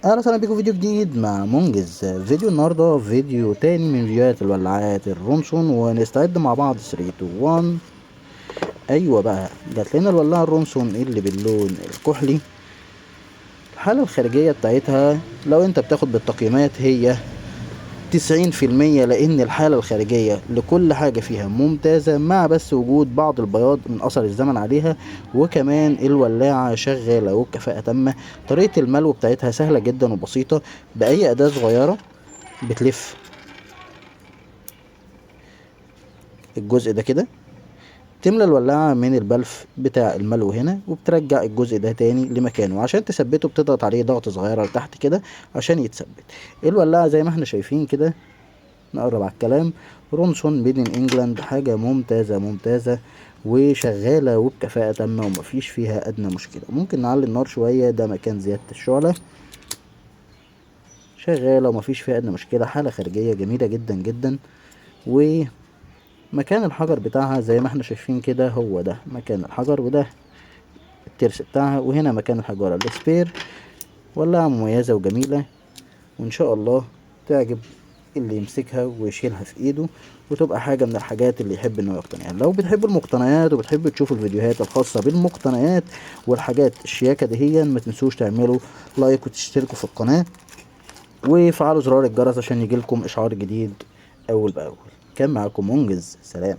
اهلا وسهلا بيكم في فيديو جديد مع منجز. فيديو النهارده فيديو تاني من فيديوهات الولاعات الرونسون، ونستعد مع بعض 3 2 1. ايوه بقى، جات لنا الولاعه الرونسون اللي باللون الكحلي. الحالة الخارجية بتاعتها لو انت بتاخد بالتقييمات هي 90%، لان الحالة الخارجية لكل حاجة فيها ممتازة، مع بس وجود بعض البياض من اثر الزمن عليها، وكمان الولاعة شغالة والكفاءة تامة. طريقة الملو بتاعتها سهلة جدا وبسيطة، بأي أداة صغيرة بتلف الجزء ده كده، تملى الولاعة من البلف بتاع الملو هنا، وبترجع الجزء ده تاني لمكانه. عشان تثبته بتضغط عليه ضغط صغيرة لتحت كده عشان يتثبت. الولاعة زي ما احنا شايفين كده، نقرب على الكلام، رونسون made in England، حاجة ممتازة ممتازة وشغالة وبكفاءة تامة ومفيش فيها أدنى مشكلة. ممكن نعلي النار شوية، ده مكان زيادة الشعلة، شغالة ومفيش فيها أدنى مشكلة. حالة خارجية جميلة جدا جدا. ومكان الحجر بتاعها زي ما احنا شايفين كده، هو ده مكان الحجر، وده الترس بتاعها، وهنا مكان الحجارة ال spare. ولاعة مميزة وجميلة، وإن شاء الله تعجب اللي يمسكها ويشيلها في ايده، وتبقى حاجة من الحاجات اللي يحب انه يقتنيها. لو بتحبوا المقتنيات وبتحبوا تشوفوا الفيديوهات الخاصة بالمقتنيات والحاجات الشياكة دهيا، ما تنسوش تعملوا like وتشتركوا في القناة وفعلوا زرار الجرس عشان يجيلكم اشعار جديد اول باول. كان معاكم منجز، سلام.